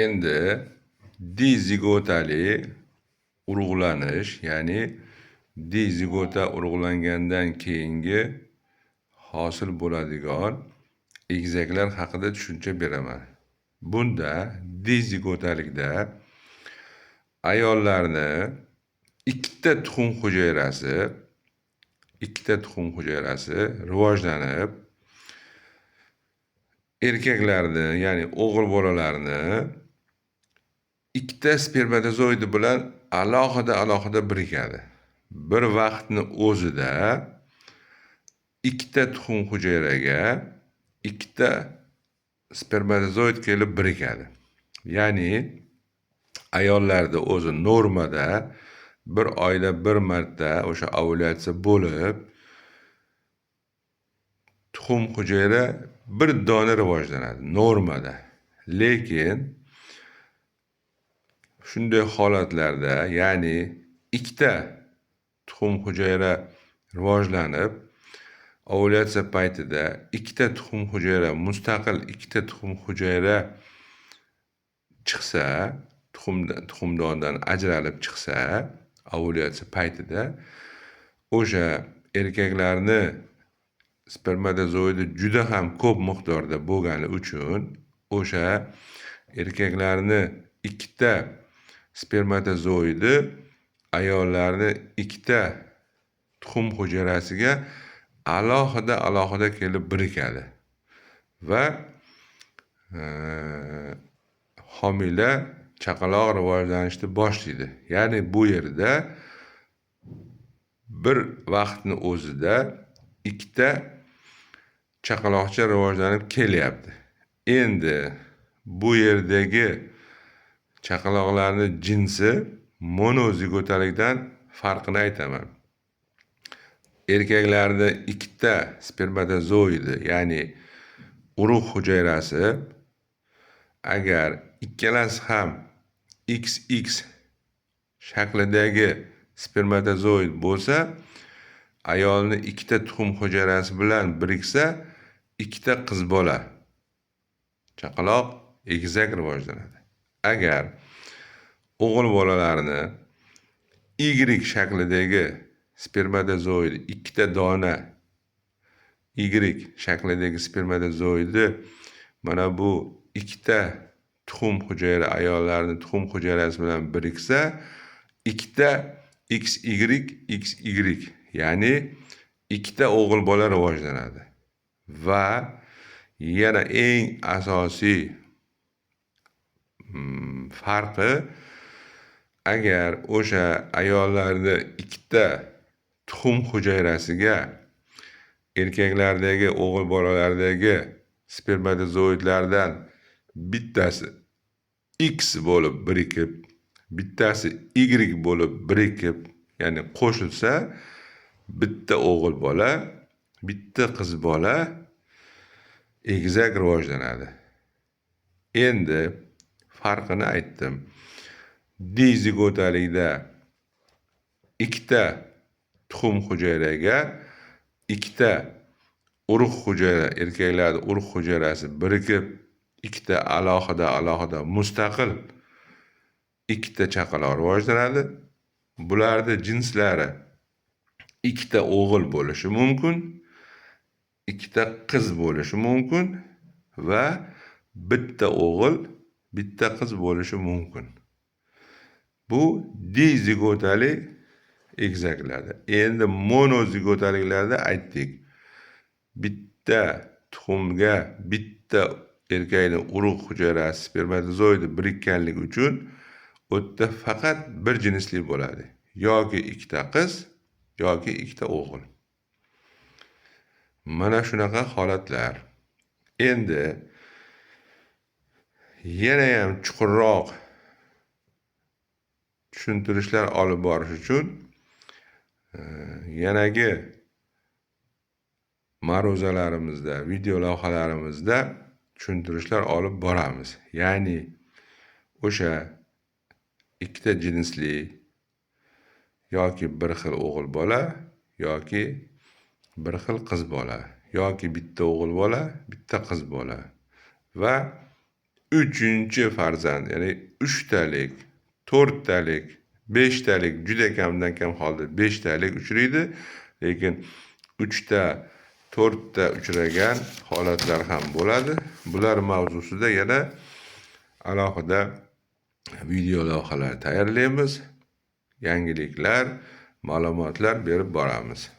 Endi dizigotali urug'lanish, ya'ni dizigota urug'langandan keyingi hosil bo'ladigan egizaklar haqida tushuncha beraman. Bunda dizigotalikda ayollarni ikkita tuxum hujayrasi, ikkita tuxum hujayrasi rivojlanib, erkaklarni, ya'ni o'g'il bolalarni ikkita spermatozoidi bilan alohida alohida birikadi. Bir vaqtni o'zida ikkita tuxum hujayraga ikkita spermatozoid kelib birikadi. Ya'ni ayollarda o'zi normada bir oyda bir marta o'sha ovulyatsiya bo'lib, tuxum hujayra bir dona rivojlanadi normada. Lekin shunday holatlarda, ya'ni ikkita tuxum hujayra rivojlanib, ovulyatsiya paytida ikkita tuxum hujayra mustaqil ikkita tuxum hujayra chiqsa, tuxumdondan ajralib chiqsa, ovulyatsiya paytida o'sha erkaklarni spermatozoidi juda ham ko'p miqdorda bo'lgani uchun o'sha erkaklarni ikkita spermatozoidi ayollarni ikkita tuxum hujayrasiga alohida alohida kelib birikadi va homila chaqaloq rivojlanishni boshlaydi. Ya'ni bu yerda bir vaqtni o'zida ikkita chaqaloqcha rivojlanib kelyapti. Endi bu yerdagi chaqaloqlarni jinsi monozigotalikdan farqini aytaman. Erkaklarda ikkita spermatozoidi, ya'ni urug' hujayrasi agar ikkalasi ham XX shaklidagi spermatozoid bo'lsa, ayolni ikkita tuxum hujayrasi bilan biriksa, ikkita qiz bola chaqaloq egizak rivojlanadi. Agar o'g'il bolalarni Y shaklidagi spermatozoid ikkita dona Y shaklidagi spermatozoidi mana bu ikkita tuxum hujayra ayollarni tuxum hujayrasi bilan biriksa, ikkita XY XY, ya'ni ikkita o'g'il bola rivojlanadi. Va yana eng asosiy farqi, agar o'sha ayollarda ikkita tuxum hujayrasiga erkaklardagi o'g'il bolalardagi spermatozoidlardan bittasi X bo'lib birikib, bittasi Y bo'lib birikib, ya'ni qo'shilsa, bitta o'g'il bola, bitta qiz bola egizak rivojlanadi. Endi farqini aytdim. Dizigotalikda ikkita tuxum hujayraga ikkita urug' hujayra, erkaklarda urug' hujayrasi birikib, ikkita alohida alohida mustaqil ikkita chaqaloq rivojlanadi. Bularni jinslari ikkita o'g'il bo'lishi mumkin, ikkita qiz bo'lishi mumkin va bitta o'g'il, bitta qiz bo'lishi mumkin. Bu dizigotali egizaklarda. Endi monozigotaliklarda aytdik. Bitta tuxumga bitta erkakning urug' hujayrasi spermatozoidi birikkanligi uchun u yerda faqat bir jinsli bo'ladi. Yoki ikkita qiz, yoki ikkita o'g'il. Mana shunaqa holatlar. Endi yana ham chuqurroq tushuntirishlar olib borish uchun yanagi ma'ruzalarimizda, video lavhalarimizda tushuntirishlar olib boramiz. Ya'ni o'sha ikkita jinsli yoki bir xil o'g'il bola yoki bir xil qiz bola yoki bitta o'g'il bola, bitta qiz bola va Uchinchi farzand, ya'ni uchtalik, to'rttalik, beshtalik, juda kamdan kam holda beshtalik uchraydi, lekin uchta, to'rtta uchragan holatlar ham bo'ladi. Bular mavzusida yana alohida video lavhalar tayyorlaymiz, yangiliklar, ma'lumotlar berib boramiz.